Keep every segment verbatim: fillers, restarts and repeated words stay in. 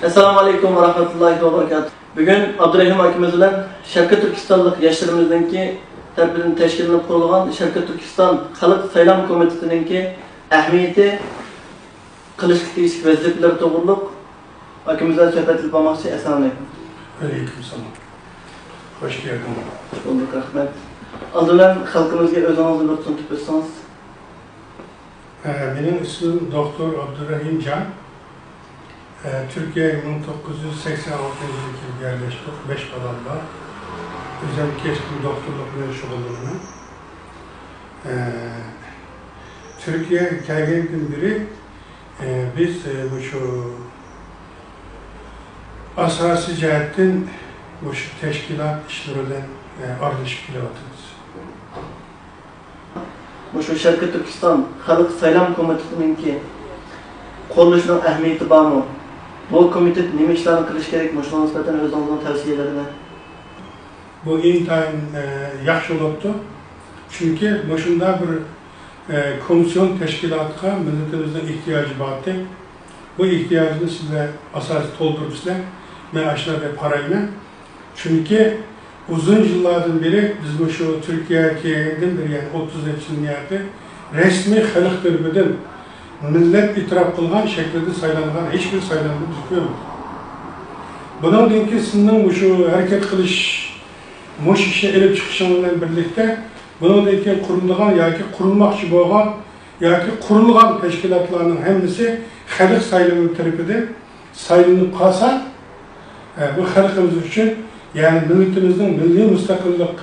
ئەسسالامۇ ئەلەيكۇم ۋە رەھمەتۇللاھى ۋە بەرىكاتۇھ. بۈگۈن ئابدۇرېھىم ئاكىمىز بىلەن شەرقىي تۈركىستانلىق ياشلىرىمىزنىڭكى تەرىپىدىن تەشكىللىنىپ قۇرۇلغان شەرقىي تۈركىستان خەلق سايلام كومىتېتىنىڭكى ئەھمىيىتى، قىلىشقا تېگىشلىك ۋەزىپىلىرى توغرۇلۇق ئاكىمىز بىلەن سۆھبەت ئېلىپ بارماقچى. ئەسسالامۇ ئەلەيكۇم. ۋەئەلەيكۇم سالام. خوش كەلدىڭ. خوش بولدۇق، رەھمەت. ئالدى بىلەن خەلقىمىزگە ئۆزىڭىزنى بىر تونۇتۇپ ئۆتسىڭىز. ئە، مېنىڭ ئىسمىم دوختۇر ئابدۇرەھىم جان. ئە، تۈركىيەگە مىڭ توققۇز يۈز سەكسەن ئالتىنچى يىلى كېلىپ يەرلەشتۇق. بەش بالام بار. ئۆزۈم كەسپىم دوختۇرلۇق بىلەن شۇغۇللىنىمەن. ئە، تۈركىيەگە كەلگەندىن بېرى، ئە، بىز، ئە، مۇشۇ ئاساسىي جەھەتتىن مۇشۇ تەشكىلات ئىشلىرى بىلەن، ئە، ئارىلىشىپ كېلىۋاتىمىز. مۇشۇ شەرقىي تۈركىستان خەلق سايلام كومىتېتىنىڭكى قۇرۇلۇشىنىڭ ئەھمىيىتى بارمۇ؟ بۇ كومىتېت نېمە ئىشلارنى قىلىشى كېرەك؟ مۇشۇنىڭغا نىسبەتەن ئۆزىڭىزنىڭ تەۋسىيەلىرىنى. بۇ ئىنتايىن، ئە، ياخشى بولۇپتۇ. چۈنكى مۇشۇنداق بىر، ئە، كومىسسىيون تەشكىلاتقا مىللىتىمىزنىڭ ئېھتىياجى بارتى. بۇ ئېھتىياجنى سىلەر ئاساسىي تولدۇرۇپسىلەر. مەن ئاشۇنداق دەپ قارايمەن. چۈنكى ئۇزۇن يىللاردىن بېرى بىز مۇشۇ تۈركىيەگە كەلگەندىن بېرى، يەنى ئوتتۇز نەچچە يىلدىن ياقى رەسمىي خەلق تەرىپىدىن مىللەت ئېتىراپ قىلغان شەكىلدە سايلانغان ھېچبىر سايلامنى بىز كۆرمىدۇق. بۇنىڭدىن كېيىن سىزنىڭ مۇشۇ ھەرىكەت قىلىش، مۇشۇ ئىشنى ئېلىپ چىقىشىڭ بىلەن بىرلىكتە، بۇنىڭدىن كېيىن قۇرۇلىدىغان ياكى قۇرۇلماقچى بولغان ياكى قۇرۇلغان تەشكىلاتلارنىڭ ھەممىسى خەلق سايلىمى تەرىپىدىن سايلىنىپ قالسا، ئە، بۇ خەلقىمىز ئۈچۈن، يەنى مىللىتىمىزنىڭ مىللىي مۇستەقىللىق،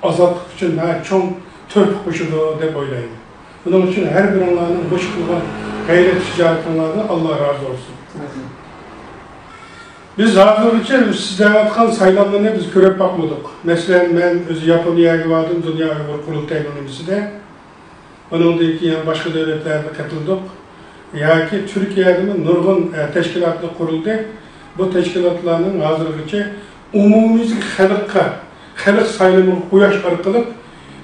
ئازادلىق ئۈچۈن ناھايىتى چوڭ تۆھپە قوشىدۇ دەپ ئويلايمەن. بۇنىڭ ئۈچۈن ھەر بىرىڭلارنىڭ مۇشۇ قىلغان غەيرەت شىجائىتىڭلاردىن ئاللا رازى بولسۇن. بىز ھازىرغىچە سىز دەۋاتقان سايلاملارنى بىز كۆرۈپ باقمىدۇق. مەسىلەن، مەن ئۆزى ياپونىيەگە باردىم، دۇنيا ئۇيغۇر قۇرۇلتىيىنىڭ نېمىسىدە. ئۇنىڭدىن كېيىن يەنە باشقا دۆلەتلەردە قېتىلدۇق. ياكى تۈركىيەدىمۇ نۇرغۇن، ئە، تەشكىلاتلار قۇرۇلدى. بۇ تەشكىلاتلارنىڭ ھازىرغىچە ئومۇميۈزلۈك خەلققە، خەلق سايلىمىغا قويۇش ئارقىلىق،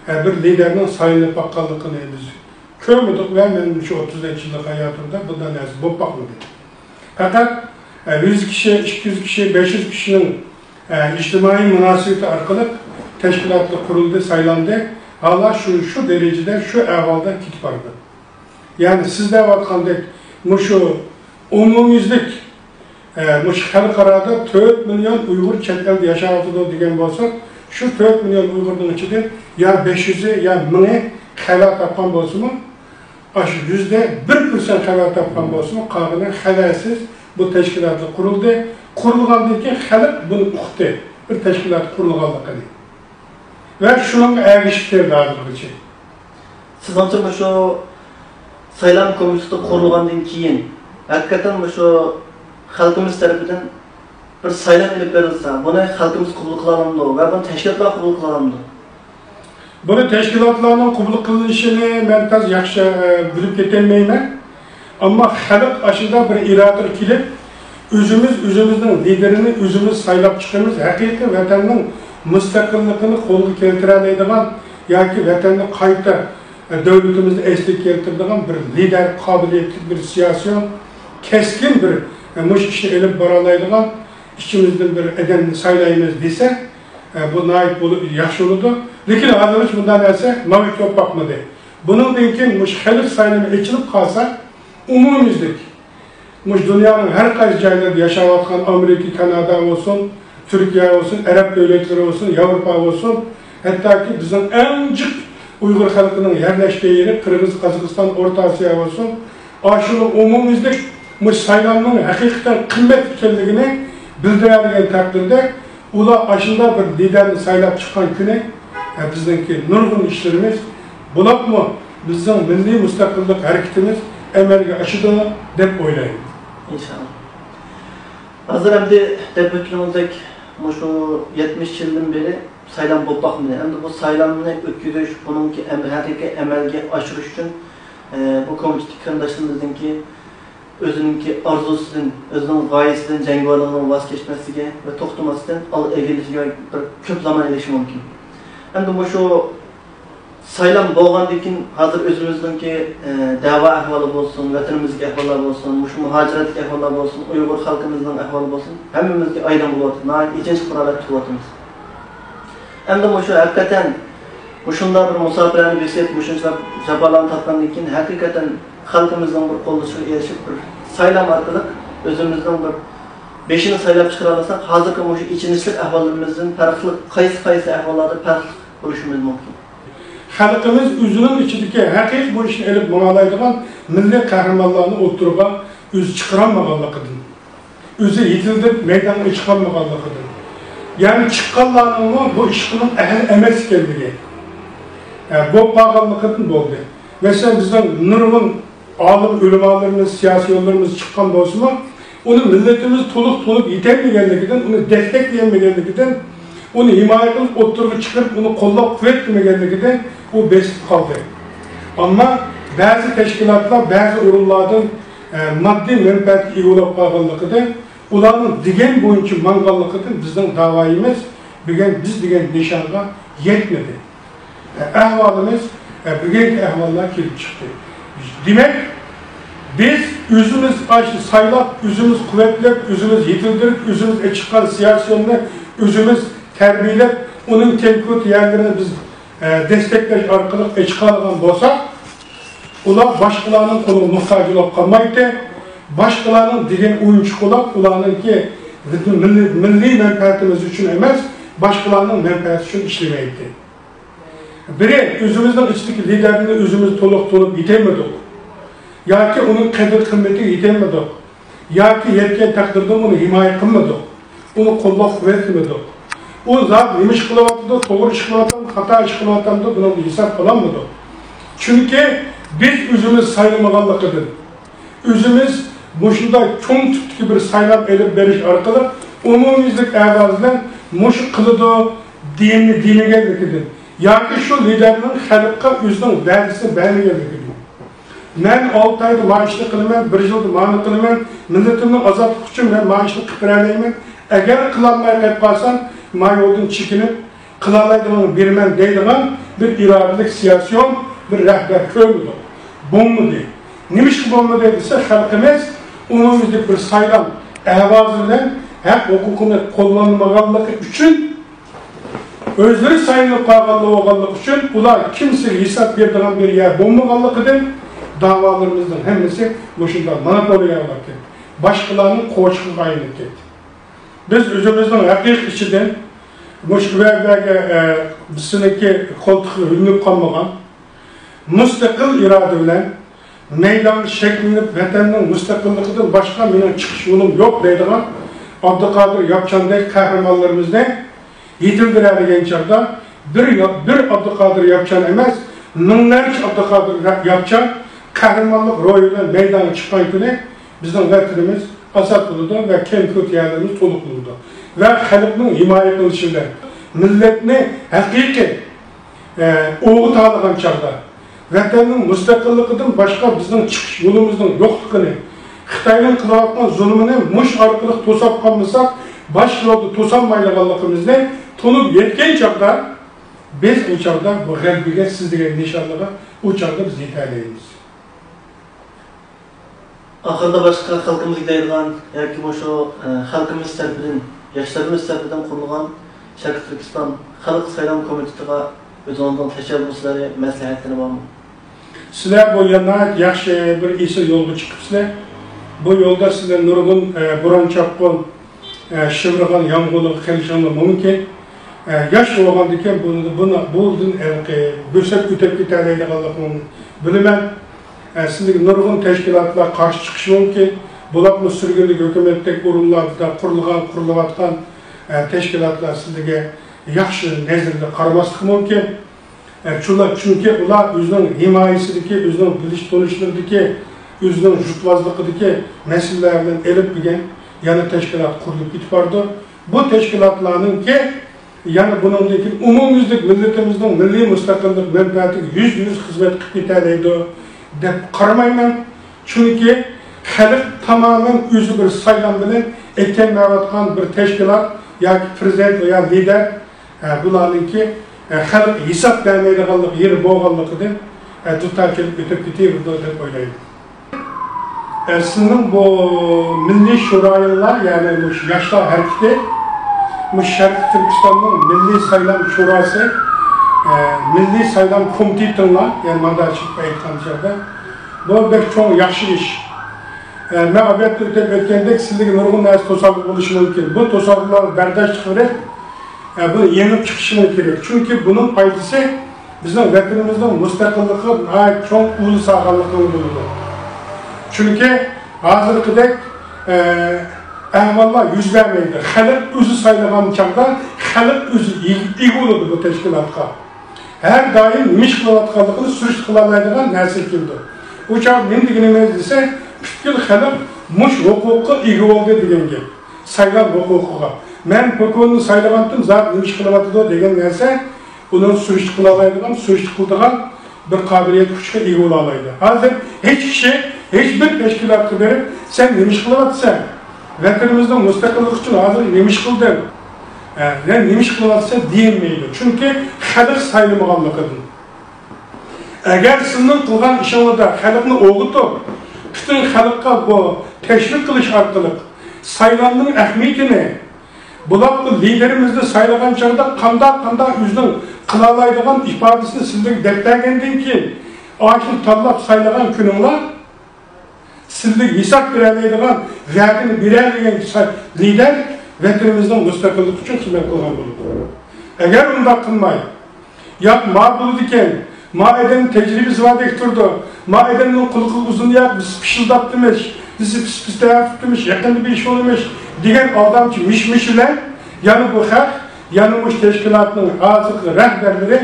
ئە، بىر لىدەرنىڭ سايلىنىپ باققانلىقىنى بىز كۆرمىدۇق ۋە مەن شۇ ئوتتۇز نەچچە يىللىق ھاياتىمدا بۇنداق نەرسە بولۇپ باقمىدى. پەقەت، ئە، يۈز كىشى، ئىككى يۈز كىشى، بەش يۈز كىشىنىڭ، ئە، ئىجتىمائىي مۇناسىۋىتى ئارقىلىق تەشكىلاتلار قۇرۇلدى، سايلاندى. ھالا شۇ، شۇ دەرىجىدە، شۇ ئەھۋالدا كېتىپ بارىدۇ. يەنى سىز دەۋاتقاندەك مۇشۇ ئومۇميۈزلۈك، ئە، مۇشۇ خەلقئارادا تۆت مىليون ئۇيغۇر چەت ئەلدە ياشاۋاتىدۇ دېگەن بولساق، شۇ تۆت مىليون ئۇيغۇرنىڭ ئىچىدىن يا بەش يۈزى، يا مىڭى خەۋەر تاپقان بولسىمۇ، ئاشۇ يۈزدە بىر پىرسەنت خەۋەر تاپقان بولسىمۇ، قالغىنى خەۋەرسىز بۇ تەشكىلاتلار قۇرۇلدى. قۇرۇلغاندىن كېيىن خەلق بۇنى ئۇقتى، بىر تەشكىلات قۇرۇلغانلىقىنى. ۋە شۇنىڭغا ئەگىشىپ كەلدى ھازىرغىچە. سىزنىڭچە مۇشۇ سايلام كومىتېتى قۇرۇلغاندىن كېيىن، ھەقىقەتەن مۇشۇ خەلقىمىز تەرىپىدىن بىر سايلام ئېلىپ بېرىلسا، بۇنى خەلقىمىز قوبۇل قىلالامدۇ ۋە بۇنى تەشكىلاتلار قوبۇل قىلالامدۇ؟ بۇنى تەشكىلاتلارنىڭ قوبۇل قىلىنىشىنى مەن تاز ياخشى، ئە، بىلىپ كېتەلمەيمەن. ئەمما خەلق ئاشۇنداق بىر ئىرادىگە كېلىپ، ئۆزىمىز ئۆزىمىزنىڭ لىدېرىنى ئۆزىمىز سايلاپ چىقىمىز، ھەقىقىي ۋەتەننىڭ مۇستەقىللىقىنى قولغا كەلتۈرەلەيدىغان ياكى ۋەتەننى قايتا، ئە، دۆلىتىمىزنى ئەسلىگە كەلتۈرىدىغان بىر لىدەر، قابىلىيەتلىك بىر سىياسىيون، كەسكىن بىر، ئە، مۇشۇ ئىشنى ئېلىپ بارالايدىغان ئىچىمىزدىن بىر ئادەمنى سايلايمىز دېسە، ئە، بۇ ناھايىتى بولۇپ ياخشى بولىدۇ. لېكىن ھازىرغىچە بۇنداق نەرسە مەۋجۇت بولۇپ باقمىدى. بۇنىڭدىن كېيىن مۇشۇ خەلق سايلىمى ئېچىلىپ قالسا، ئومۇميۈزلۈك مۇشۇ دۇنيانىڭ ھەر قايسى جايلىرىدا ياشاۋاتقان ئامېرىكا، كانادا بولسۇن، تۈركىيە بولسۇن، ئەرەب دۆلەتلىرى بولسۇن، ياۋروپا بولسۇن، ھەتتاكى بىزنىڭ ئەڭ جىق ئۇيغۇر خەلقىنىڭ يەرلەشكەن يېرى قىرغىز، قازاقىستان، ئورتا ئاسىيا بولسۇن، ئاشۇنىڭ ئومۇميۈزلۈك مۇشۇ سايلامنىڭ ھەقىقەتەن قىممەت ئىكەنلىكىنى بىلدۈرەلىگەن تەقدىردە، ئۇلار ئاشۇنداق بىر لىدەرنى سايلاپ چىققان كۈنى، ئە، بىزنىڭكى نۇرغۇن ئىشلىرىمىز، بولۇپمۇ بىزنىڭ مىللىي مۇستەقىللىق ھەرىكىتىمىز ئەمەلگە ئاشىدۇ دەپ ئويلايمەن. ئىنشائاللا. ھازىر ئەمدى دەپ ئۆتكىنىڭىزدەك، مۇشۇ يەتمىش يىلدىن بېرى سايلام بولۇپ باقمىدى. ئەمدى بۇ سايلامنى ئۆتكۈزۈش، بۇنىڭكى ئەم-، ھەقىقىي ئەمەلگە ئاشۇرۇش ئۈچۈن، ئە، بۇ كومىتېتتىكى قېرىنداشلىرىمىزنىڭكى ئۆزىنىڭكى ئارزۇسىدىن، ئۆزىنىڭ غايىسىدىن، جەڭگىۋارلىقىدىن ۋاز كەچمەسلىكى ۋە توختىماستىن ئالغا ئىلگىرىلىشىگە بىر كۆپ زامان ئېلىشى مۇمكىن. ئەمدى مۇشۇ سايلام بولغاندىن كېيىن، ھازىر ئۆزىمىزنىڭكى، ئە، دەۋا ئەھۋالى بولسۇن، ۋەتىنىمىزدىكى ئەھۋاللار بولسۇن، مۇشۇ مۇھاجىرەتتىكى ئەھۋاللار بولسۇن، ئۇيغۇر خەلقىمىزنىڭ ئەھۋالى بولسۇن، ھەممىمىزگە ئايدىڭ بولۇۋاتىدۇ، ناھايىتى ئېچىنىشلىق ھالەتتە تۇرۇۋاتىمىز. ئەمدى مۇشۇ ھەقىقەتەن مۇشۇنداق بىر مۇساپىلەرنى بېسىپ، مۇشۇنچىلىك جاپالارنى تارتقاندىن كېيىن، ھەقىقەتەن خەلقىمىزنىڭ بىر قوللىشىغا ئېرىشىپ، بىر سايلام ئارقىلىق ئۆزىمىزنىڭ بىر بېشىنى سايلاپ چىقىرالىساق، ھازىرقى مۇشۇ ئېچىنىشلىق ئەھۋاللىرىمىزدىن پەرقلىق، قايسى، قايسى ئەھۋاللاردا پەرقلىق بولۇشىمىز مۇمكىن؟ خەلقىمىز ئۆزىنىڭ ئىچىدىكى ھەقىقىي بۇ ئىشنى ئېلىپ ماڭالايدىغان مىللىي قەھرىمانلارنى ئوتتۇرىغا ئۆزى چىقىرالمىغانلىقىدىن، ئۆزى يېتىلدۈرۈپ مەيدانغا چىقالمىغانلىقىدىن، يەنى چىققانلارنىڭمۇ بۇ ئىشقىنىڭ ئەھلى ئەمەس ئىكەنلىكى، ئە، بولۇپ قالغانلىقىدىن بولدى. مەسىلەن، بىزنىڭ نۇرغۇن ئالىم ئۆلىمالىرىمىز، سىياسىيونلىرىمىز چىققان بولسىمۇ، ئۇنى مىللىتىمىز تولۇق تونۇپ يېتەلمىگەنلىكىدىن، ئۇنى دەستەكلىيەلمىگەنلىكىدىن، ئۇنى ھىمايە قىلىپ ئوتتۇرىغا چىقىرىپ، ئۇنى قوللاپ قۇۋۋەتلىمىگەنلىكىدىن ئۇ بېسىپ قالدى. ئەمما بەزى تەشكىلاتلار بەزى ئورۇنلاردىن، ئە، ماددىي مەنپەئەتكە ئىگە بولۇپ قالغانلىقىدىن، ئۇلارنىڭ دېگەن بويىچە ماڭغانلىقىدىن بىزنىڭ داۋايىمىز بۈگۈن بىز دېگەن نىشانغا يەتمىدى. ئەھۋالىمىز، بۈگۈنكى ئەھۋاللار كېلىپ چىقتى. دېمەك، بىز ئۆزىمىز ئاشۇ سايلاپ، ئۆزىمىز قۇۋۋەتلەپ، ئۆزىمىز يېتىلدۈرۈپ، ئۆزىمىز ئېچىققان سىياسىيوننى ئۆزىمىز تەربىيەلەپ، ئۇنىڭ كەمكۈت يەرلىرىنى بىز، ئە، دەستەكلەش ئارقىلىق ئېچىقالىغان بولساق، ئۇلار باشقىلارنىڭ قولىغا موھتاج بولۇپ قالمايتتى. باشقىلارنىڭ دېگەن ئويۇنچۇق بولۇپ، ئۇلارنىڭكى مىللىي، مىللىي مەنپەئەتىمىز ئۈچۈن ئەمەس، باشقىلارنىڭ مەنپەئەتى ئۈچۈن ئىشلىمەيتتى. بىرى، ئۆزىمىزنىڭ ئىچىدىكى لىدەرنى ئۆزىمىز تولۇق تونۇپ يېتەلمىدۇق ياكى ئۇنىڭ قەدىر-قىممىتىگە يېتەلمىدۇق ياكى يەتكەن تەقدىردىمۇ ئۇنى ھىمايە قىلمىدۇق، ئۇنى قوللاپ-قۇۋۋەتلىمىدۇق. ئۇ زات نېمە ئىش قىلىۋاتىدۇ، توغرا ئىش قىلىۋاتامدۇ، خاتا ئىش قىلىۋاتامدۇ، بۇنىڭدىن ھېساب ئالالمىدۇق. چۈنكى بىز ئۆزىمىز سايلىمىغانلىقىدىن، ئۆزىمىز مۇشۇنداق چوڭ تىپتىكى بىر سايلام ئېلىپ بېرىش ئارقىلىق ئومۇميۈزلۈك ئەۋازى بىلەن مۇشۇ قىلىدۇ دېمە-، دېمىگەنلىكىدىن ياكى شۇ لىدەرنىڭ خەلققە ئۆزىنىڭ ۋەدىسىنى بەرمىگەنلىكىدىن، مەن ئالتە ئايدا مانا ئىشنى قىلىمەن، بىر يىلدا مانا قىلىمەن، مىللىتىمنىڭ ئازادلىقى ئۈچۈن مەن مانا ئىشنى قىلىپ بېرەلەيمەن، ئەگەر قىلالماي قېلىپ قالسام، مانا يولدىن چېكىنىپ، قىلالايدىغىنىڭنى بېرىمەن دەيدىغان بىر ئىرادىلىك سىياسىيون، بىر رەھبەر كۆرمىدۇق. بولمىدى. نېمىشقا بولمىدى دېسە، خەلقىمىز ئومۇميۈزلۈك بىر سايلام ئاۋازى بىلەن ھەق ھوقۇقىنى قوللانمىغانلىقى ئۈچۈن، ئۆزلىرى سايلىنىپ قالغانلىقى بولغانلىقى ئۈچۈن، ئۇلار كىمسىگە ھېساب بېرىدىغان بىر يەر بولمىغانلىقىدىن، داۋالىرىمىزنىڭ ھەممىسى مۇشۇنداق مونوپولىيەگە ئايلىنىپ كەتتى. باشقىلارنىڭ قوچىقىغا ئايلىنىپ كەتتى. بىز ئۆزىمىزنىڭ ھەقىقىي ئىچىدىن مۇشۇ ئۇ يەردىكى، ئە، بىزنىڭكى قولتۇقى ئۈنۈپ قالمىغان، مۇستەقىل ئىرادە بىلەن مەيدانغا شەكىللىنىپ، ۋەتەننىڭ مۇستەقىللىقىدىن باشقا مېنىڭ چىقىش يولۇم يوق دەيدىغان ئابدۇقادىر ياپچاندەك قەھرىمانلىرىمىزنى يېتىلدۈرەلىگەن چاغدا، بىر، بىر ئابدۇقادىر ياپچان ئەمەس، مىڭلارچە ئابدۇقادىر ياپچان قەھرىمانلىق روھى بىلەن مەيدانغا چىققان كۈنى بىزنىڭ ۋەتىنىمىز ئازاد بولىدۇ ۋە كەمكۈت يەرلىرىمىز تولۇق بولىدۇ. ۋە خەلقنىڭ ھىمايە قىلىشى بىلەن مىللەتنى ھەقىقىي، ئە، ئوۋغا تالىغان چاغدا، ۋەتەننىڭ مۇستەقىللىقىدىن باشقا بىزنىڭ چىقىش يولىمىزنىڭ يوقلۇقىنى، خىتاينىڭ قىلىۋاتقان زۇلۇمىنى مۇشۇ ئارقىلىق توساپ قالمىساق، باشقا يولدا توسالمايدىغانلىقىمىزنى تونۇپ يەتكەن چاغدا، بىز ئۇ چاغدا بۇ غەلىبىگە، سىز دېگەن نىشانلىققا ئۇ چاغدا بىز يېتەلەيمىز. ئاخىرىدا باشقا خەلقىمىزگە دەيدىغان ياكى مۇشۇ، ئە، خەلقىمىز تەرىپىدىن، ياشلىرىمىز تەرىپىدىن قۇرۇلغان شەرقىي تۈركىستان خەلق سايلام كومىتېتىغا ئۆزىڭىزنىڭ تەشەببۇسلىرى، مەسلىھەتلىرى بارمۇ؟ سىلەر بۇ يەردە ناھايىتى ياخشى بىر ئېسىل يولغا چىقىپسىلەر. بۇ يولدا سىلەر نۇرغۇن، ئە، بوران-چاپقۇن، ئە، شىۋىرغان يامغۇرلىرىغا قېلىشىڭلار مۇمكىن. ئە، ياش بولغاندىكىن بۇنى، بۇنى، بۇدىن ھېلىقى بۆسۈپ ئۆتۈپ كېتەلەيدىغانلىقىڭنى بىلىمەن. ئە، سىلىگە نۇرغۇن تەشكىلاتلار قارشى چىقىشى مۇمكىن. بولۇپمۇ سۈرگۈنلۈك ھۆكۈمەتتەك ئورۇنلاردا قۇرۇلغان، قۇرۇلۇۋاتقان، ئە، تەشكىلاتلار سىلىگە ياخشى نەزەردە قارىماسلىقى مۇمكىن. ئە، چۈنلا-، چۈنكى ئۇلار ئۆزىنىڭ ھىمايىسىدىكى، ئۆزىنىڭ بىلىش تونۇشلىرىدىكى، ئۆزىنىڭ يۇرتۋازلىقىدىكى مەسىلىلەر بىلەن ئېلىپ بۈگۈن يەنە تەشكىلات قۇرۇلۇپ كېتىپ بارىدۇ. بۇ تەشكىلاتلارنىڭكى يەنە بۇنىڭدىن كېيىن ئومۇميۈزلۈك مىللىتىمىزنىڭ مىللىي مۇستەقىللىق مەنپەئەتىگە يۈزدە يۈز خىزمەت قىلىپ كېتەلەيدۇ دەپ قارىمايمەن. چۈنكى خەلق تامامەن ئۆزى بىر سايلام بىلەن ئەكەلمەيۋاتقان بىر تەشكىلات ياكى پىرېزىدېنت يا لىدەر، ھە، بۇلارنىڭكى خەلق ھېساب بەرمەيدىغانلىق يېرى بولغانلىقىدىن، ئە، دۇتار كېلىپ ئۆتۈپ كېتىۋېرىدۇ دەپ ئويلايمەن. ئە، سىزنىڭ بۇ مىللىي شۇرايىڭلار، يەنى مۇشۇ ياشلار ھەرىكىتى، مۇشۇ شەرقىي تۈركىستاننىڭ مىللىي سايلام شۇراسى، ئە، مىللىي سايلام كومىتېتىڭلار، يەنى مانداچىلىق ئېيتقان چاغدا، بۇ بەك چوڭ ياخشى ئىش. ئە، مەن ئالدىدا ئۆتۈپ ئۆتكەندەك، سىلەرگە نۇرغۇن نەرسە توسالغۇ بولۇشى مۇمكىن. بۇ توسالغۇلارغا بەرداشلىق بېرىپ، ئە، بۇ يېڭىپ چىقىشىڭلار كېرەك. چۈنكى بۇنىڭ پايدىسى بىزنىڭ ۋەتىنىمىزنىڭ مۇستەقىللىقىغا ناھايىتى چوڭ ئۇل سالغانلىقىڭلار بولىدۇ. چۈنكى ھازىرقىدەك، ئە، ئەھۋاللار يۈز بەرمەيدۇ. خەلق ئۆزى سايلىغان چاغدا خەلق ئۆزى ئىگە، ئىگە بولىدۇ بۇ تەشكىلاتقا. ھەر دائىم نېمە ئىش قىلىۋاتقانلىقىنى سۈرۈشتە قىلالايدىغان نەرسىگە كېلىدۇ. ئۇ چاغ نېمە دېگىنىمىز دېسە، پۈتكۈل خەلق مۇشۇ ھوقۇققا ئىگە بولدى دېگەن گەپ. سايلام ھوقۇقىغا. مەن پوكوننى سايلىغانتىم، زادى نېمە ئىش قىلىۋاتىدۇ دېگەن نەرسە، ئۇنىڭ سۈرۈشتە قىلالايدىغان، سۈرۈشتە قىلىدىغان بىر قابىلىيەت، كۈچكە ئىگە بولالايدۇ. ھازىر ھېچ كىشى، ھېچ بىر تەشكىلاتقا بېرىپ، سەن نېمە ئىش قىلىۋاتىسەن؟ ۋەتىنىمىزنىڭ مۇستەقىللىقى ئۈچۈن ھازىر نېمە ئىش قىلدىڭ؟ ھە، نېمە ئىش قىلىۋاتىسەن دېيەلمەيدۇ. چۈنكى خەلق سايلىمىغانلىقىدىن. ئەگەر سىزنىڭ قىلغان ئىشىڭلاردا خەلقنى ئويغىتىپ، پۈتۈن خەلققە بۇ تەشۋىق قىلىش ئارقىلىق سايلامنىڭ ئەھمىيىتىنى، بۇلاپ بۇ لىدېرىمىزنى سايلىغان چاغدا قانداق، قانداق ئۆزىنىڭ قىلالايدىغان ئىپادىسىنى سىزلەرگە دەپ بەرگەندىن كېيىن، ئاشۇ تاللاپ سايلىغان كۈنۈڭلار سىزگە ھېساب بېرەلەيدىغان، ۋەدىنى بېرەلىگەن سا-، لىدەر ۋەتىنىمىزنىڭ مۇستەقىللىقى ئۈچۈن خىزمەت قىلغان بولىدۇ. ئەگەر ئۇنداق قىلماي، ياق، ما بولىدىكەن، ما ئادەمنىڭ تەجرىبىسى باردەك تۇرىدۇ، ما ئادەمنىڭ قۇلىقى ئۇزۇن، ياق، بىز پىشىلداپتىمىش، بىز پىس-پىس دەۋاتىپتىمىش، يېقىندا بىر ئىش بولىمىش دېگەن ئالدامچى مىش-مىش بىلەن يەنە بۇ خەق، يەنە مۇشۇ تەشكىلاتنىڭ ھازىرقى رەھبەرلىرى،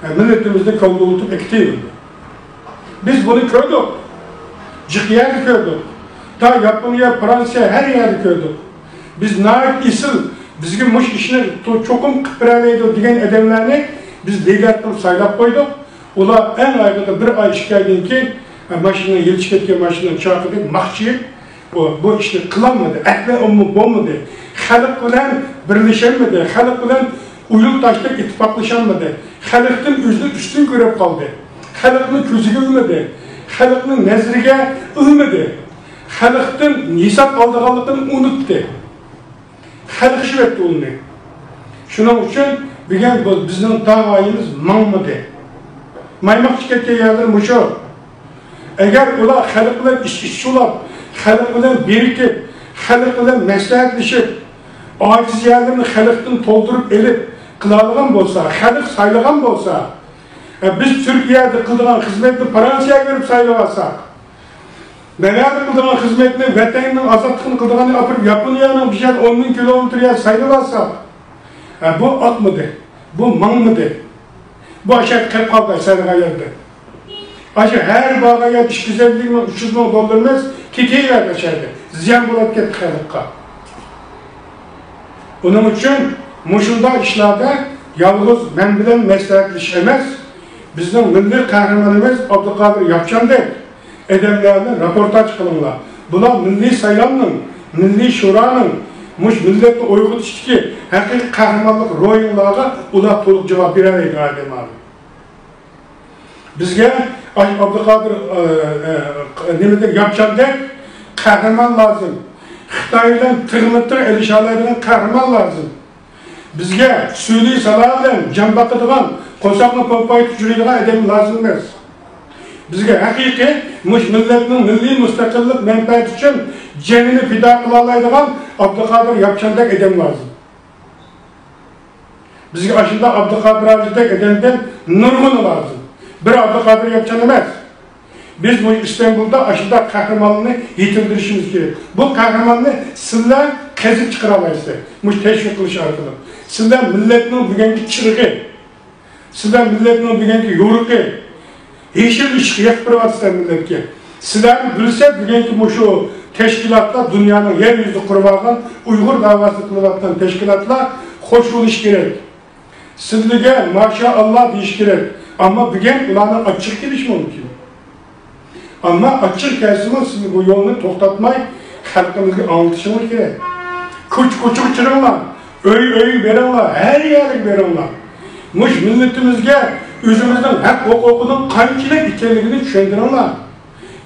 ئە، مىللىتىمىزنى كوللىۋېتىپ ئەكېتىۋېرىدۇ. بىز بۇنى كۆردۇق. جىق يەردە كۆردۇق. تا ياپونىيە، فرانسىيە، ھەر يەردە كۆردۇق. بىز ناھايىتى ئېسىل، بىزگە مۇشۇ ئىشنى تو-، چوقۇم قىلىپ بېرەلەيدۇ دېگەن ئادەملەرنى بىز لىدەر قىلىپ سايلاپ قويدۇق. ئۇلار ئەڭ ئاخىرىدا بىر ئاي، ئىككى ئايدىن كېيىن، ھە، ماشىنىنى يېلىشىپ كەتكەن ماشىنىنى چاقىدى، ماخچىيىپ، بۇ، بۇ ئىشنى قىلالمىدى، ئەقلى ئۇمۇ بولمىدى. خەلق بىلەن بىرلىشەلمىدى، خەلق بىلەن ئۇيۇلداشلىق، ئىتتىپاقلىشالمىدى. خەلقتىن ئۆزىنى ئۈستۈن كۆرۈپ قالدى. خەلقنى كۆزىگە ئىلمىدى. خەلقنىڭ نەزىرىگە ئىلمىدى. خەلقتىن ھېساب ئالىدىغانلىقىنى ئۇنتتى. خەلق ئىشلەتتى ئۇنى. شۇنىڭ ئۈچۈن بۈگۈن بۇ بىزنىڭ داۋايىمىز ماڭمىدى. ماڭماقچى كەتكەن يەرلىرى مۇشۇ. ئەگەر ئۇلار خەلق بىلەن ئىچ ئىچ ئۇلاپ، خەلق بىلەن بىرىكىپ، خەلق بىلەن مەسلىھەتلىشىپ، ئاجىز يەرلىرىنى خەلقتىن تولدۇرۇپ ئېلىپ قىلالىغان بولسا، خەلق سايلىغان بولسا، ئە، بىز تۈركىيەدە قىلىدىغان خىزمەتنى فرانسىيەگە بېرىپ سايلىۋالساق، نەگەردە قىلىدىغان خىزمەتنى، ۋەتەننىڭ ئازادلىقىنى قىلىدىغاننى ئاپىرىپ ياپونىيەنىڭ بىر يەر ئون مىڭ كىلومېتىر يەر سايلىۋالساق، ھە، بۇ ئاتمىدى، بۇ ماڭمىدى. بۇ ئاشۇ يەردە قېلىپ قالدى، سەرغا يەردە. ئاشۇ ھەر بارغان يەردە ئىككى يۈز ئەللىك مىڭ، ئۈچ يۈز مىڭ دوللىرىمىز كېتىۋەردى ئاشۇ يەردە. زىيان بولۇپ كەتتى خەلققە. ئۇنىڭ ئۈچۈن مۇشۇنداق ئىشلاردا يالغۇز مەن بىلەن مەسلىھەتلىشىش ئەمەس، بىزنىڭ مىللىي قەھرىمانىمىز ئابدۇقادىر ياپچاندەك ئادەملەرنى راپورتاژ قىلىڭلار. بۇلار مىللىي سايلامنىڭ، مىللىي شۇرانىڭ، مۇشۇ مىللەتنى ئويغىتىشتىكى ھەقىقىي قەھرىمانلىق روھىڭلارغا ئۇلار تولۇق جاۋاب بېرەلەيدۇ، ئادەم ئالىم. بىزگە ئاي-، ئابدۇقادىر، ئە، ئە، نېمىدەك، ياپچاندەك قەھرىمان لازىم. خىتاي بىلەن تىغمۇ تىغ ئېلىشالايدىغان قەھرىمان لازىم. بىزگە سۈلى سالا بىلەن جان باقىدىغان، قورساقنى پومپايتىپ يۈرىدىغان ئادەم لازىم ئەمەس. بىزگە ھەقىقىي مۇشۇ مىللەتنىڭ مىللىي مۇستەقىللىق مەنپەئەتى ئۈچۈن جېنىنى پىدا قىلالايدىغان ئابدۇقادىر ياپچاندەك ئادەم لازىم. بىزگە ئاشۇنداق ئابدۇقادىر ھاجىدەك ئادەمدىن نۇرغۇنى لازىم. بىر ئابدۇقادىر ياپچان ئەمەس. بىز بۇ ئىستانبۇلدا ئاشۇنداق قەھرىمانلارنى يېتىلدۈرۈشىمىز كېرەك. بۇ قەھرىماننى سىلەر قېزىپ چىقىرالايسىلەر. مۇشۇ تەشۋىق قىلىش ئارقىلىق. سىلەر مىللەتنىڭ بۈگۈنكى چىرىغى. سىلەر مىللەتنىڭ بۈگۈنكى يورۇقى. يېشىل ئىششىق يېقىپ بېرىۋاتىسىلەر مىللەتكە. سىلەرنى بىلسە، بۈگۈنكى مۇشۇ تەشكىلاتلار دۇنيانىڭ يەر يۈزىدە قۇرۇۋالغان ئۇيغۇر داۋاسىنى قىلىۋاتقان تەشكىلاتلار خوش بولۇشى كېرەك. سىلىگە ماشائاللا دېيىش كېرەك. ئەمما بۈگۈن ئۇلارنىڭ ئاچچىقى كېلىشى مۇمكىن. ئەمما ئاچچىق كەلسىمۇ، سىز بۇ يولنى توختاتماي، خەلقىمىزگە ئاڭلىتىشىڭلار كېرەك. كوچا-كوچىغا چىقىڭلار، ئۆي-ئۆيگە بېرىڭلار، ھەر يەرگە بېرىڭلار. مۇشۇ مىللىتىمىزگە ئۆزىمىزنىڭ ھەق ھوقۇقىنىڭ قانچىلىك ئىكەنلىكىنى چۈشەندۈرۈڭلار.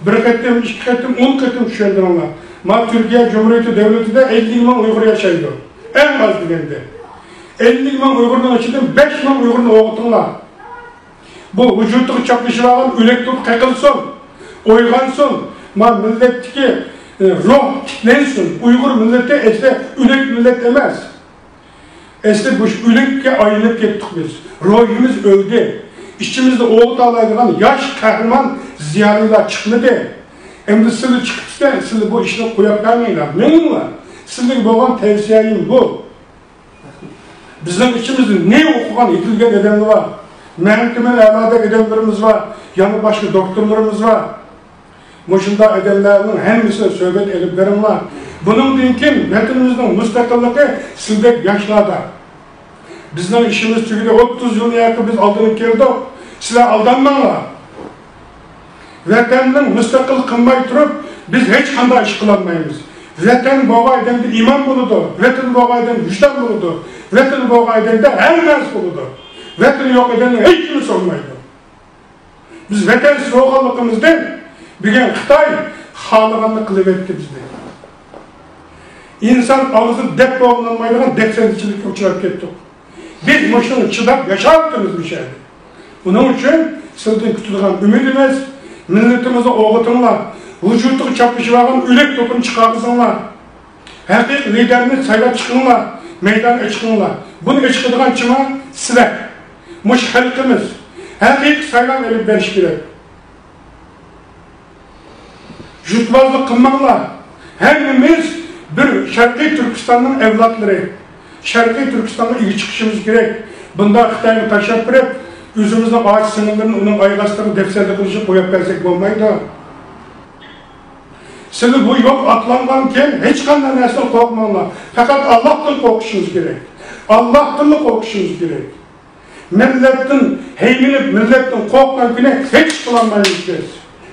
بىر قېتىم، ئىككى قېتىم، ئون قېتىم چۈشەندۈرۈڭلار. مانا تۈركىيە جۇمھۇرىيىتى دۆلىتىدە ئەللىك مىڭ ئۇيغۇر ياشايدۇ. ئەڭ ئاز دېگەندە. ئەللىك مىڭ ئۇيغۇرنىڭ ئىچىدىن بەش مىڭ ئۇيغۇرنى ئوقۇتۇڭلار. بۇ ۋۇجۇدىغا چاپلىشىۋالغان ئۆلەك توپى قېقىلسۇن، ئويغانسۇن، مانا مىللەتتىكى، ئى، روھ تىكلەنسۇن. ئۇيغۇر مىللىتى ئەسلى ئۆلۈك مىللەت ئەمەس. ئەسلى مۇشۇ ئۆلۈككە ئايلىنىپ كەتتۇق بىز. روھىمىز ئۆلدى. ئىچىمىزدە ئوغۇتالايدىغان ياش قەھرىمان زىيالىيلار چىقمىدى. ئەمدى سىلى چىقىپسىلەر، سىلى بۇ ئىشنى قويۇپ بەرمەيلەر. مېڭىڭلار. سىلىگە بولغان تەۋسىيەم بۇ. بىزنىڭ ئىچىمىزدە نى ئوقۇغان، يېتىلگەن ئادەملەر بار. مەھەممەت ئەلىدەك ئادەملىرىمىز بار. يەنە باشقا دوكتورلىرىمىز بار. مۇشۇنداق ئادەملەرنىڭ ھەممىسىنى سۆھبەت ئېلىپ بېرىڭلار. بۇنىڭدىن كېيىن ۋەتىنىمىزنىڭ مۇستەقىللىقى سىلدەك ياشلاردا. بىزنىڭ ئىشىمىز تۈگىدى. ئوتتۇز يىلنى ياقى بىز ئالدىنىپ كەلدۇق. سىلەر ئالدانماڭلار. ۋەتەننى مۇستەقىل قىلماي تۇرۇپ، بىز ھېچقانداق ئىش قىلالمايمىز. ۋەتەن بولغان ئادەمدە ئىمان بولىدۇ، ۋەتەن بولغان ئادەمدە ۋىجدان بولىدۇ، ۋەتەن بولغان ئادەمدە ھەر نەرسە بولىدۇ. ۋەتىنى يوق ئادەمدىن ھېچ نېمە سورىمايدۇ. بىز ۋەتەنسىز بولغانلىقىمىزدىن بۈگۈن خىتاي خالىغاننى قىلىۋەتتى بىزنى. ئىنسان ئاغزىدا دەپ بولۇنمايدىغان دەپسەندىچىلىككە ئۇچراپ كەتتۇق. بىز مۇشۇنىڭغا چىداپ ياشاۋاتىمىز مۇشۇ يەردە. بۇنىڭ ئۈچۈن سىلدىن كۈتىدىغان ئۈمىدىمىز، مىللىتىمىزنى ئويغىتىڭلار، ۋۇجۇدىغا چاپلىشىۋالغان ئۆلۈك توپىنى چىقارغۇزۇڭلار. ھەقىقىي لىدەرنى سايلاپ چىقىڭلار، مەيدانغا چىقىڭلار. بۇنى ئېچىقىدىغان چىما سىلەر. مۇشۇ خەلقىمىز ھەقىقىي سايلام ئېلىپ بېرىش كېرەك. يۇرتبازلىق قىلماڭلار. ھەممىمىز بىر شەرقىي تۈركىستاننىڭ ئەۋلادلىرى. شەرقىي تۈركىستانغا ئىگە چىقىشىمىز كېرەك. بۇنداق خىتايغا تاشلاپ بېرىپ، ئۆزىمىزنىڭ ئاچا سىڭىللىرىنى ئۇنىڭ ئاياغ ئاستىغا دەپسەندە قىلىشىپ قويۇپ بەرسەك بولمايدۇ. سىلى بۇ يول ئاتلانغان كېيىن ھېچقانداق نەرسىدىن قورقماڭلار. پەقەت ئاللاھتىن قورقۇشىمىز كېرەك. ئاللاھتىنلا قورقۇشىمىز كېرەك. مىللەتتىن ھەيمىنىپ، مىللەتتىن قورققان كۈنى ھېچ ئىش قىلالمايمىز بىز.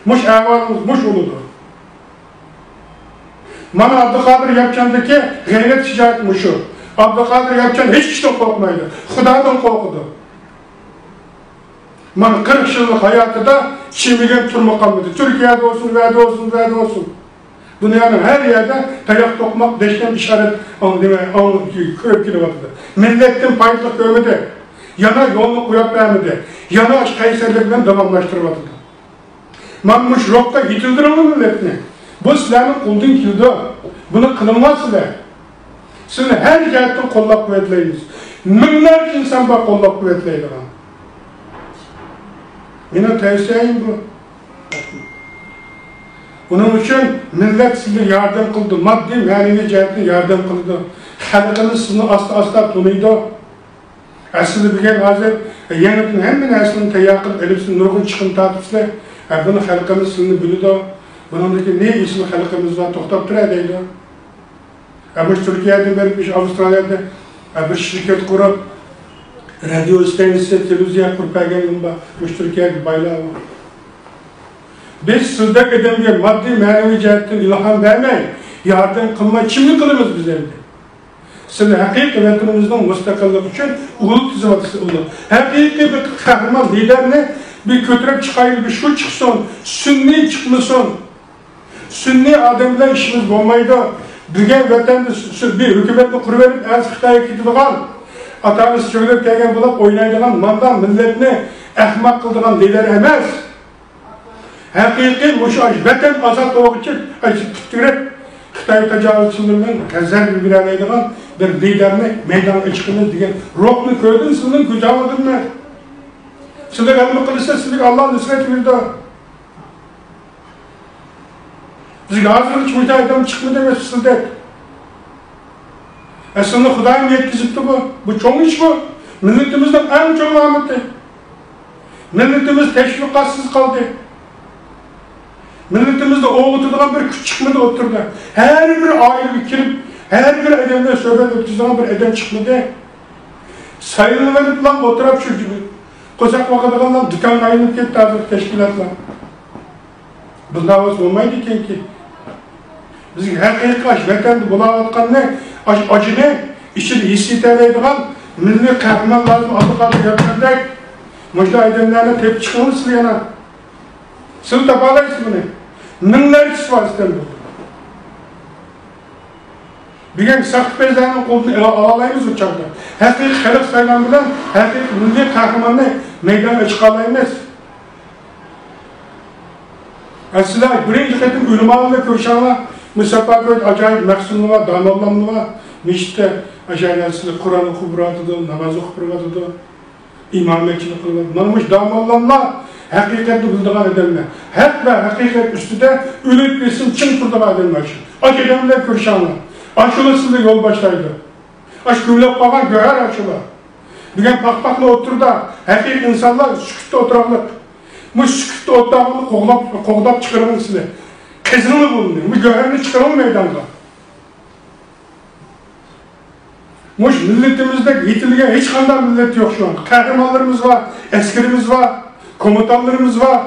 مۇشۇ ئەھۋالىمىز مۇشۇ بولىدۇ. مانا ئابدۇقادىر ياپچاندىكى غەيرەت شىجائەت مۇشۇ. ئابدۇقادىر ياپچان ھېچ ئىشتىن قورقمايدۇ. خۇدادىن قورقىدۇ. مانا قىرىق يىللىق ھاياتىدا چىمىگەن تۈرمە قالمىدى. تۈركىيەدە بولسۇن، ۋەدە بولسۇن، ۋەدە بولسۇن. دۇنيانىڭ ھەر يەردە تاياق توقماق، دەشنەم ئىشارەت، ئاڭ-، نېمە، ئاڭ-، كۆرۈپ كېلىۋاتىدۇ. مىللەتتىن پايدىلىق كۆرمىدى. يەنە يولنى قويۇپ بەرمىدى. يەنە ئاشۇ قەيسەرلىك بىلەن داۋاملاشتۇرۇۋاتىدۇ. مانا مۇشۇ روھقا يېتىلدۈرۈڭلار مىللەتنى. بۇ سىلەرنىڭ قولىدىن كېلىدۇ. بۇنى قىلىڭلار سىلەر. سىلەرنى ھەر جەھەتتىن قوللاپ-قۇۋۋەتلەيمىز. مىڭلارچە ئىنسان بار قوللاپ-قۇۋۋەتلەيدىغان. مېنىڭ تەۋسىيەم بۇ. ئۇنىڭ ئۈچۈن مىللەت سىزگە ياردەم قىلىدۇ، ماددىي، مەنىۋى جەھەتتىن ياردەم قىلىدۇ. خەلقىمىز سىزنى ئاستا-ئاستا تونۇيدۇ. ئەسلىدە بۈگۈن ھازىر يېڭىدىن ھەممە نەرسىنى تەييار قىلىپ ئېلىپ، سىز نۇرغۇن چىقىم تارتىپسىلەر. ھە، بۇنى خەلقىمىز سىزنى بىلىدۇ. بۇنىڭدىكى نى ئېسىل خەلقىمىز بار، توختاپ تۇرە دەيدۇ. ھە، مۇشۇ تۈركىيەدىن بېرىپ، مۇشۇ ئاۋسترالىيەدە، ھە، بىر شىركەت قۇرۇپ، رادىيو ئىستانسىسى، تېلېۋىزىيە قۇرۇپ بەرگەن بار. مۇشۇ تۈركىيەدە بايلار بار. بىز سىزدەك ئادەمگە ماددىي، مەنىۋى جەھەتتىن ئىلھام بەرمەي، ياردەم قىلماي، چىمنى قىلىمىز بىز ئەمدى؟ سىلەر ھەقىقىي ۋەتىنىمىزنىڭ مۇستەقىللىقى ئۈچۈن ئۇل تىزىۋاتىسىلەر، ئۇل. ھەقىقىي بىر قەھرىمان لىدەرنى بىر كۆتۈرۈپ چىقايلى، بىر شۇ چىقسۇن، سۈنئىي چىقمىسۇن. سۈنئىي ئادەم بىلەن ئىشىمىز بولمايدۇ. بۈگۈن ۋەتەندە سۈ-، سۈ-، بىر ھۆكۈمەتنى قۇرۇۋېلىپ، ئەتىسى خىتايغا كېتىدىغان، ئاتا-ئانىسى چۆگىلەپ كەلگەن بولاپ ئوينايدىغان، مانداق مىللەتنى ئەخمەق قىلىدىغان لىدەر ئەمەس. ھەقىقىي مۇشۇ ئاش-، ۋەتەن ئازاد بولغۇچە ئاش-، پۈتتۈرۈپ، خىتاي تاجاۋۇزچىلىرى بىلەن زەربە بېرەلەيدىغان بىر لىدەرنى مەيدانغا چىقىمىز دېگەن روھنى كۆردۈم سىزنىڭ كۆز ئالدىمدا. سىلەر غەلىبە قىلسا، سىلەرگە ئاللا نۇسرەت بېرىدۇ. بىزگە ھازىرغىچە مۇشۇنداق ئادەم چىقمىدى ئەمەس سىلدەك. ئەسلىدە خۇدايىم يەتكۈزۈپتۇ بۇ. بۇ چوڭ ئىش بۇ. مىللىتىمىزنىڭ ئەڭ چوڭ ئامىتى. مىللىتىمىز تەشۋىقاتسىز قالدى. مىللىتىمىزنى ئويغىتىدىغان بىر كۈچ چىقمىدى ئوتتۇرىدا. ھەر بىر ئائىلىگە كىرىپ، ھەر بىر ئادەم بىلەن سۆھبەت ئۆتكۈزىدىغان بىر ئادەم چىقمىدى. سايلىنىۋېلىپلا ئولتۇرۇپ شۇ قورساق باقىدىغانلار دۇكانغا ئايلىنىپ كەتتى ھازىر تەشكىلاتلار. بۇنداق بولسا بولمايدىكەنكى. بىزگە ھەقىقىي ئاشۇ ۋەتەندە بولاۋاتقاننى، ئاشۇ ئاجىنى ئىچىدە ھېس ئېتەلەيدىغان، مىللىي قەھرىمان لازىم، ئابدۇقادىر ياتقاندەك مۇشۇنداق ئادەملەرنى تېپىپ چىقىڭىز سىلەر يەنە. سىلەر تاپالايسىز بۇنى. مىڭلارچىسى بار ئىستەمدۇ. بۈگۈن ساختىپەزلەرنىڭ قولىدىن ئالالايمىز ئۇ چاغدا. ھەقىقىي خەلق سايلام بىلەن ھەقىقىي مىللىي قەھرىماننى مەيدانغا چىقالايمىز. ھە، سىلەر بىرىنچى قېتىم ئۆلىمالارنى كۆرۈشەڭلار. مۇساپاكۆيدە ئاجايىپ مەخسۇملار بار، داموللاملار بار. مەسچىتتە ئاشۇ سىلەر قۇرئان ئوقۇپ بېرىۋاتىدۇ، ناماز ئوقۇپ بېرىۋاتىدۇ، ئىمامەتچىلىك قىلىۋاتىدۇ. مانا مۇشۇ داموللاملار ھەقىقەتنى بىلىدىغان ئادەملەر. ھەق ۋە ھەقىقەت ئۈستىدە ئۆلۈپ بېسىم چىڭ تۇرىدىغان ئادەملەر شۇ. ئاشۇ ئادەملەر كۆرۈشەڭلار. ئاشۇلار سىلەرگە يول باشلايدۇ. ئاشۇ كۆمۈلۈپ قالغان گۆھەر ئاشۇلار. بۈگۈن پاخپاقنىڭ ئوتتۇرىدا ھەقىقىي ئىنسانلار سۈكۈتتە ئولتۇراقلىق. مۇشۇ سۈكۈتتە ئولتۇرغاننى قوغلاپ، قوغداپ چىقىرىڭ سىلەر. قېزىڭلار بۇنى. مۇشۇ گۆھەرنى چىقىرىڭ مەيدانغا. مۇشۇ مىللىتىمىزدەك يېتىلگەن ھېچقانداق مىللەت يوق شۇ. قەھرىمانلىرىمىز بار، ئەسكىرىمىز بار، كوماندانلىرىمىز بار،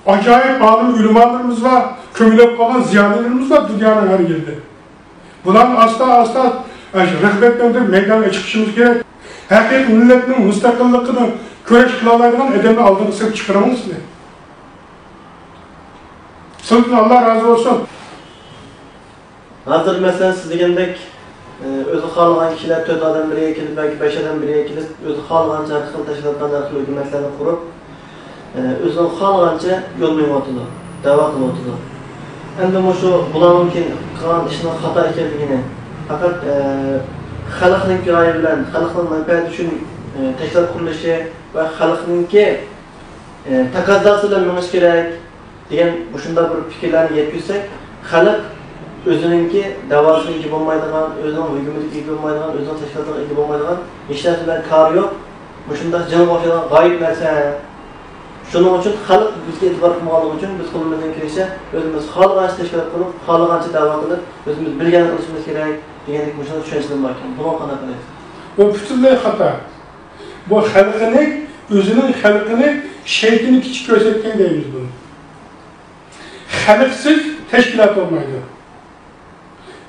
ئاجايىپ ئالىم ئۆلىمالىرىمىز بار، كۆمۈلۈپ قالغان زىيالىيلىرىمىز بار دۇنيانىڭ ھەر يېرىدە. بۇلارنى ئاستا-ئاستا، ئە، رىغبەتلەندۈرۈپ مەيدانغا چىقىشىمىز كېرەك. ھەقىقىي مىللەتنىڭ مۇستەقىللىقىنى كۈرەش قىلالايدىغان ئادەمنى ئالدىغا سېلىپ چىقىرىڭ سىلەر. سىلەردىن ئاللا رازى بولسۇن. ھازىر مەسىلەن، سىز دېگەندەك، ئە، ئۆزى خالىغان كىشىلەر تۆت ئادەم بىرگە كېلىپ ياكى بەش ئادەم بىرگە كېلىپ، ئۆزى خالىغانچە ھەر خىل تەشكىلاتلارنى، ھەر خىل ھۆكۈمەتلەرنى قۇرۇپ، ئە، ئۆزىنىڭ خالىغانچە يول مېڭىۋاتىدۇ، دەۋا قىلىۋاتىدۇ. ئەمدى مۇشۇ بۇلارنىڭكى قىلغان ئىشىنىڭ خاتا ئىكەنلىكىنى، پەقەت، ئە، خەلقنىڭكى رايى بىلەن، خەلقنىڭ مەنپەئەتى ئۈچۈن، ئە، تەشكىلات قۇرۇلۇشى ۋە خەلقنىڭكى، ئە، تەقەززاسى بىلەن مېڭىش كېرەك. دېگەن مۇشۇنداق بىر پىكىرلەرنى يەتكۈزسەك، خەلق ئۆزىنىڭكى دەۋاسىغا ئىگە بولمايدىغان، ئۆزىنىڭ ھۆكۈمىتىگە ئىگە بولمايدىغان، ئۆزىنىڭ تەشكىلاتىغا ئىگە بولمايدىغان ھېچ نەرسە بىلەن كارى يوق. مۇشۇنداق جىنغا ئوخشايدىغان غايىب نەرسە. شۇنىڭ ئۈچۈن خەلق بىزگە ئېتىبار قىلمىغانلىقى ئۈچۈن بىز قولىمىزدىن كېلىشىچە ئۆزىمىز خالىغانچە تەشكىلات قۇرۇپ، خالىغانچە دەۋا قىلىپ، ئۆزىمىز بىر يەرنى قىلىشىمىز كېرەك دېگەندەك مۇشۇنداق چۈشەنچىلەر بار ئىكەن. بۇنىڭغا قانداق قارايسىز؟ بۇ پۈتۈنلەي خاتا. بۇ خەلقىنى، ئۆزىنىڭ خەلقىنى شەيتىنى كىچىك كۆرسەتكەن دەيمىز بۇنى. خەلقسىز تەشكىلات بولمايدۇ.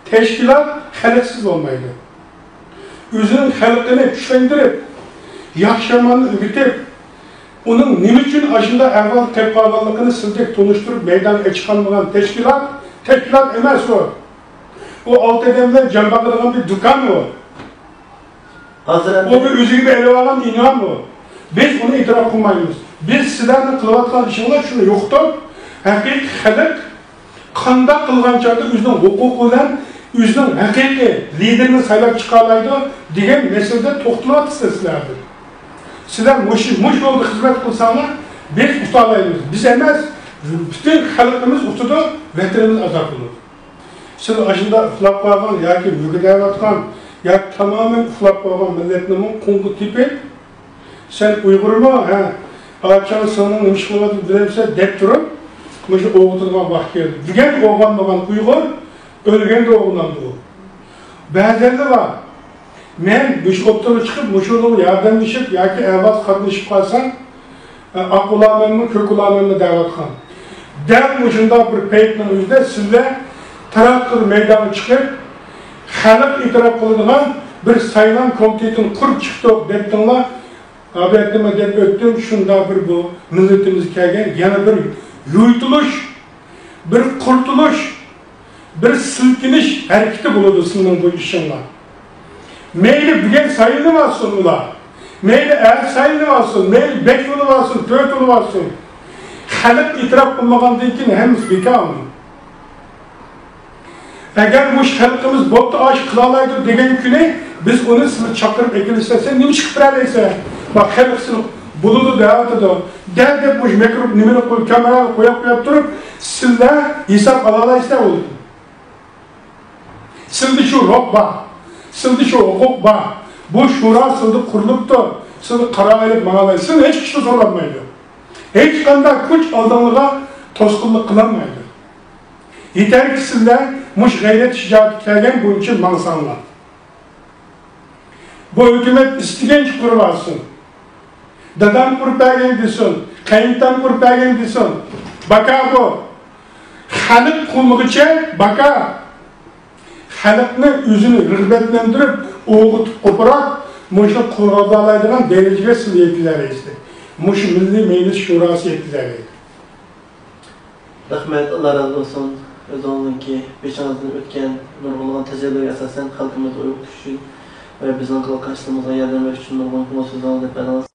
تەشكىلات خەلقسىز بولمايدۇ. ئۆزىنىڭ خەلقىنى چۈشەندۈرۈپ، ياخشى ياماننى ئۆگىتىپ، ئۇنىڭ نېمە ئۈچۈن ئاشۇنداق ئەھۋال كەپ قالغانلىقىنى سىزدەك تونۇشتۇرۇپ مەيدانغا چىقالمىغان تەشكىلات، تەشكىلات ئەمەس ئۇ. ئۇ ئالتە ئادەم بىلەن جان باقىدىغان بىر دۇكان ئۇ. ھازىر ئەمدى ئۇ بىر ئۆزىگە بېرىۋالغان ئىنئام ئۇ. بىز ئۇنى ئېتىراپ قىلمايمىز. بىز سىلەرنىڭ قىلىۋاتقان ئىشىڭلار شۇنى يوقىتىپ، ھەقىقىي خەلق قانداق قىلغان چاغدا ئۆزىنىڭ ھوقۇقى بىلەن ئۆزىنىڭ ھەقىقىي لىدېرىنى سايلاپ چىقالايدۇ دېگەن مەسىلىدە توختىلىۋاتىسىلەر سىلەر ھازىر. سىلەر مۇشۇ، مۇشۇ يولدا خىزمەت قىلساڭلار، بىز ئۇتالايمىز. بىز ئەمەس، پۈتۈن خەلقىمىز ئۇتىدۇ، ۋەتىنىمىز ئازاد بولىدۇ. سىز ئاشۇنداق ئۇخلاپ قالغان ياكى مۈگدەۋاتقان ياكى تامامەن ئۇخلاپ قالغان مىللەتنىمۇ قۇمغا تېپىپ، سەن ئۇيغۇرمۇ؟ ھە، ئاچاڭ سىڭلىڭ نېمە ئىش قىلىۋاتىدۇ بىلەمسەن دەپ تۇرۇپ، مۇشۇ ئويغىتىدىغان ۋاقىت كەلدى. بۈگۈن ئويغانمىغان ئۇيغۇر ئۆلگەندە ئويغىنامدۇ ئۇ؟ بەزەنلەر بار. مەن مۇشۇ ئوتتۇرىغا چىقىپ، مۇشۇنىڭغا ياردەملىشىپ ياكى ئەۋاز قاتنىشىپ قالسام، ئاق ئۇلارمەنمۇ، كۆك ئۇلارمەنمۇ دەۋاتقان. دەل مۇشۇنداق بىر پەيتنىڭ ئۆزىدە سىلەر تراكتور مەيدانغا چىقىپ، خەلق ئېتىراپ قىلىدىغان بىر سايلام كومىتېتىنى قۇرۇپ چىقتۇق دەپتىڭلار. ئابەتنىمۇ دەپ ئۆتتۈم، شۇنداق بىر بۇ مىللىتىمىزگە كەلگەن يەنە بىر يۇيتۇلۇش، بىر قۇرتۇلۇش، بىر سىلكىنىش ھەرىكىتى بولىدۇ سىلىنىڭ بۇ ئىشىڭلار. مەيلى بۈگۈن سايلىنىۋالسۇن ئۇلار، مەيلى ئەتە سايلىنىۋالسۇن، مەيلى بەش بولۇۋالسۇن، تۆت بولۇۋالسۇن. خەلق ئېتىراپ قىلمىغاندىن كېيىن ھەممىسى بىكار ئۇنىڭ. ئەگەر مۇشۇ خەلقىمىز بوپتۇ، ئاشۇ قىلالايدۇ دېگەن كۈنى بىز ئۇنى سىلى چاقىرىپ ئەكېلىشسە، سەن نېمە ئىش قىلىپ بېرەلەيسەن؟ بۇ خەلق سېنى بولىدۇ دەۋاتىدۇ. دە دەپ مۇشۇ مىكرو نېمىنى قويۇپ، كامېرانى قويۇپ، قويۇپ تۇرۇپ، سىلەر ھېساب ئالالايسىلەر ئۇنى. سىلدە شۇ روھ بار، سىلدە شۇ ھوقۇق بار. بۇ شورا سىلدە قۇرۇلۇپتۇ. سىلدە قارار ئېلىپ ماڭالايسىز. سىلدىن ھېچ كىشى سورالمايدۇ. ھېچقانداق كۈچ ئالدىڭلارغا توسقۇنلۇق قىلالمايدۇ. يېتەركى سىلەر مۇشۇ غەيرەت شىجائەتكە كەلگەن بويىچە ماڭساڭلار. بۇ ھۆكۈمەت ئىستىگەنچە قۇرۇۋالسۇن. دادام قۇرۇپ بەرگەن دېسۇن، قېيىنتام قۇرۇپ بەرگەن دېسۇن. باكا بۇ. خەلق قۇرمىغۇچە باكا. خەلقنى ئۆزىنى رىغبەتلەندۈرۈپ، ئويغىتىپ، قوپۇراپ، مۇشۇنى قوغدالايدىغان دەرىجىگە سىز يەتكۈزەلەيسىز. مۇشۇ مىللىي مەجلىس شوراسى يەتكۈزەلەيدۇ. رەھمەت، ئاللا رازى بولسۇن. ئۆزىڭىزنىڭكى بېشىڭىزدىن ئۆتكەن نۇرغۇنلىغان تەجرىبىلەرگە ئاساسەن خەلقىمىزنى ئويغىتىش ئۈچۈن ۋە بىزنىڭ قىلغان قارشىلىقىمىزغا ياردەم بېرىش ئۈچۈن نۇرغۇن كۆڭۈل سۆزلىرىڭىزنى دەپ بەردىڭىز.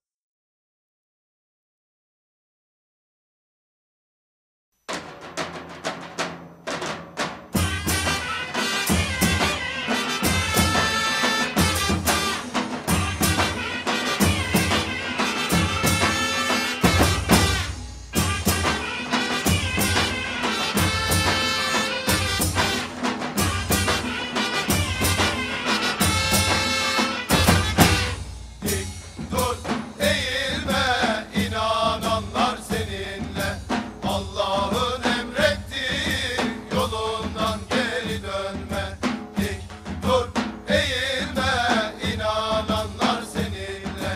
Dur, eğilme, inananlar seninle. Allah'ın emrettiği yolundan geri dönme. Dik dur, eğilme, inananlar seninle.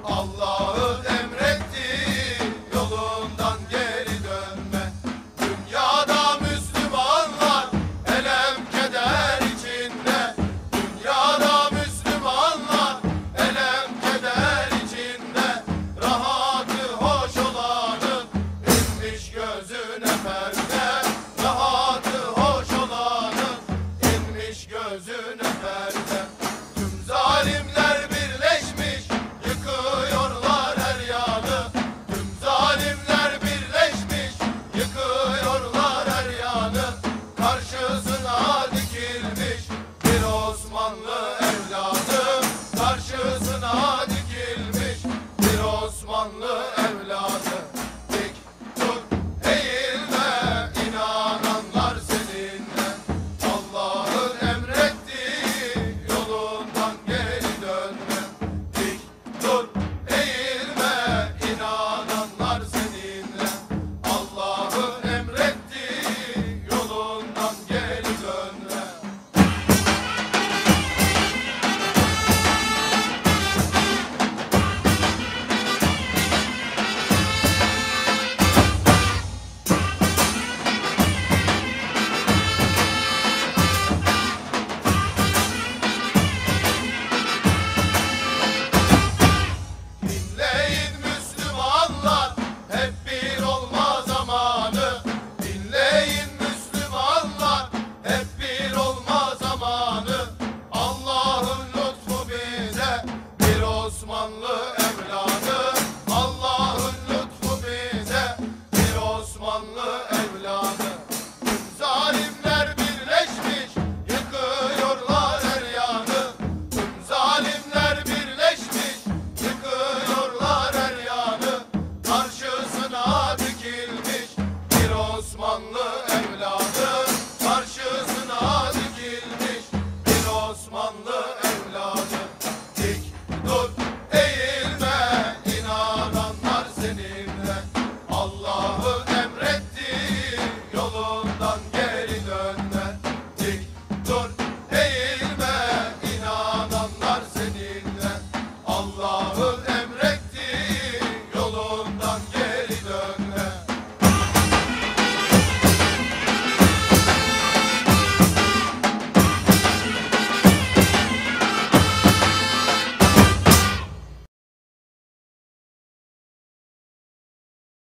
Allah'ın emrettiği yolundan geri dönme. Dünyada Müslümanlar elem keder içinde. Dünyada Müslümanlar elem keder içinde. Rahatı hoş olanın inmiş gözüne perde. Rahatı hoş olanın inmiş gözüne perde.